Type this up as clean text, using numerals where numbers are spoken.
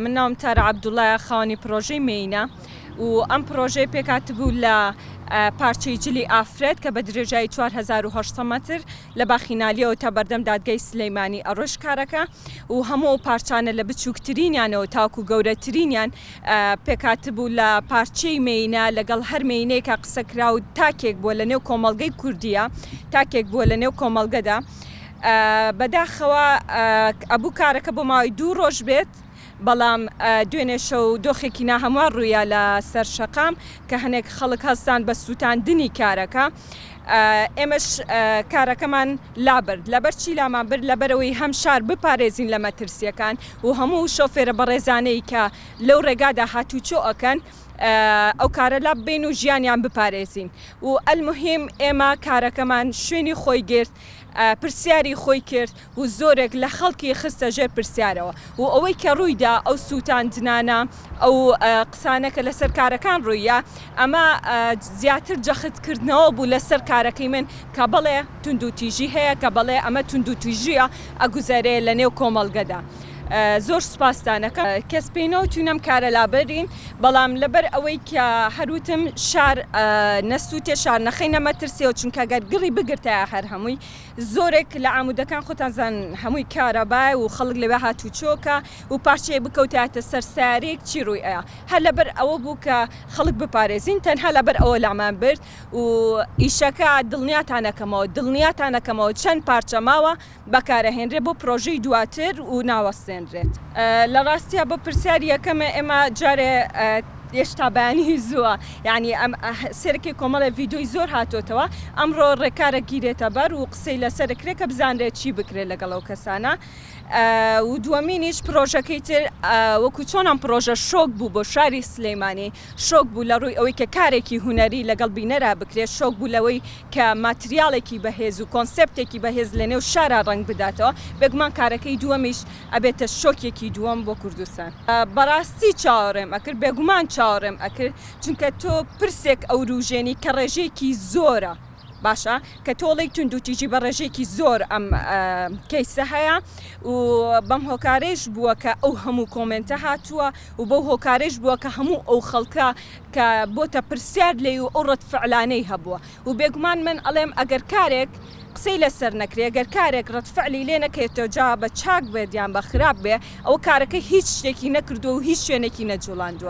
من ناوم تارا عەبدوڵایە خاوەنی پڕۆژەی مێینە و ئەم پڕۆژەیە پێکهاتبوو لە پارچەی جلی ئافرەت کە بە درێژایی 4800 مەتر لە باخی نالیەوە تا بەردەم دادگای سلەیمانی ئەڕۆشت کارەکە و هەموو ئەو پارچانە لە بچووکترینیانەوە تاکو گەورەترینیان پێکهاتبوو لە پارچەی مێینە لەگەڵ هەر مێینەیەکا قسە کرا و تاکێک بووە لە نێو کۆمەڵگەی کوردیە تاکێک بووە لە نێو کۆمەڵگەدا بەداخەوە ئەبوو کارەکە بۆ ماوەی دوو ڕۆژ بێت بەڵام دوێنێ شەو دۆخێکی ناهەموار ڕوویا لە سەر شەقام کە هەنێک خەڵک هەستان بە سووتاندنی کارەکە ئێمەش کارەکەمان لابرد لەبەر چی لامان برد لەبەرەوەی هەم شار بپارێزین لە مەترسیەکان و هەموو شۆفێرە بەڕێزانەی کە لەو ڕێگادا هاتوچۆ ئەکەن ئەو کارە لاببەین و ژیانیان بپارێزین و ئەلموهیم ئێمە کارەکەمان شوێنی خۆی گرت پرسیاری خۆی کرد و زۆرێک لە خەڵکی خستە ژێر پرسیارەوە و ئەوەی کە ڕوویدا ئەو سووتاندنانە ئەو قسانە کە لەسەر کارەکان ڕوویە ئەمە زیاتر جەختکردنەوە بوو لەسەر کارەکەی من کە بەڵێ توندوتیژی هەیە کە بەڵێ ئەمە توندوتیژیە ئەگوزەرێ لە نێو کۆمەڵگەدا. زۆر سوپاستان ئەکەم. کەس پێی نەوتوین ئەم کارە لابەرین بەڵام لەبەر ئەوەی کە هەر وتم شار نەسووتێ شار نەخەینە مەترسیەوە چونکە گەر گڕی بگرتایە هەر هەمووی زۆرێک لە عامودەکان خۆتان زان هەمووی کارەبایە و خەڵک لەوێ هاتوچۆکە و پارچەیەک بکەوتایەتە سەر سەیارەیەک چی ڕووی ئەیا هەر لەبەر ئەوە بوو کە خەڵک بپارێزین تەنها لەبەر ئەوە لامان برد و ئیشەکە دڵنیاتان ئەکەمەوە دڵنیاتان ئەکەمەوە چەند پارچە ماوە بەکارئەهێنرێت بۆ پرۆژەی دواتر و ناوەستێنرێت. لە ڕاستیا بۆ پرسیاری یەکەمە ئێمە جارێ هێشتا بەیانی زووە یانی ئەم سێرەکەی کۆمەڵێ ڤیدۆی زۆر هاتۆتەوە ئەمڕۆ ڕێکارە گیرێتە بەر و قسەی لەسەر کرێ کە بزانرێت چی بکرێت لەگەڵ ئەو کەسانە و دووەمینیش پرۆژەکەی تر وەکو چۆن ئەم پرۆژە شۆک بوو بۆ شاری سلەیمانی شۆک بوو لە ڕووی ئەوەی کە کارێکی هونەری لەگەڵ بینەرا بکرێت، شۆک بوو لەوەی کە ماتریاڵێکی بەهێز و کۆنسێپتێکی بەهێز لەنێو شارا ڕەنگ بداتەوە، بێگومان کارەکەی دووەمیش ئەبێتە شۆکێکی دووەم بۆ کوردستان. بەڕاستی چاوەڕێم ئەکرد، بێگومان چاوەڕێم ئەکرد، چونکە تۆ پرسێک ئەوروژێنی کە ڕێژەیەکی زۆرە، باشە کە تۆڵەی توندوتیژی بە ڕێژەیەکی زۆر ئەم کەیسە هەیە و بەم هۆکارەیش بووە کە ئەو هەموو کۆمێنتە هاتووە و بەو هۆکارەیش بووە کە هەموو ئەو خەڵکە کە بۆتە پرسیار لێی و ئەو ڕەد فعلانەی هەبووە و بێگومان من ئەڵێم ئەگەر کارێک قسەی لەسەر نەکرێ گەر کارێک ڕەد فعلی لێ نەکەێتەوە جا بە چاک بێت یان بە خراپ بێ ئەوە کارەکە هیچ شتێکی نەکردووە و هیچ شوێنێکی نەجوڵاندووە.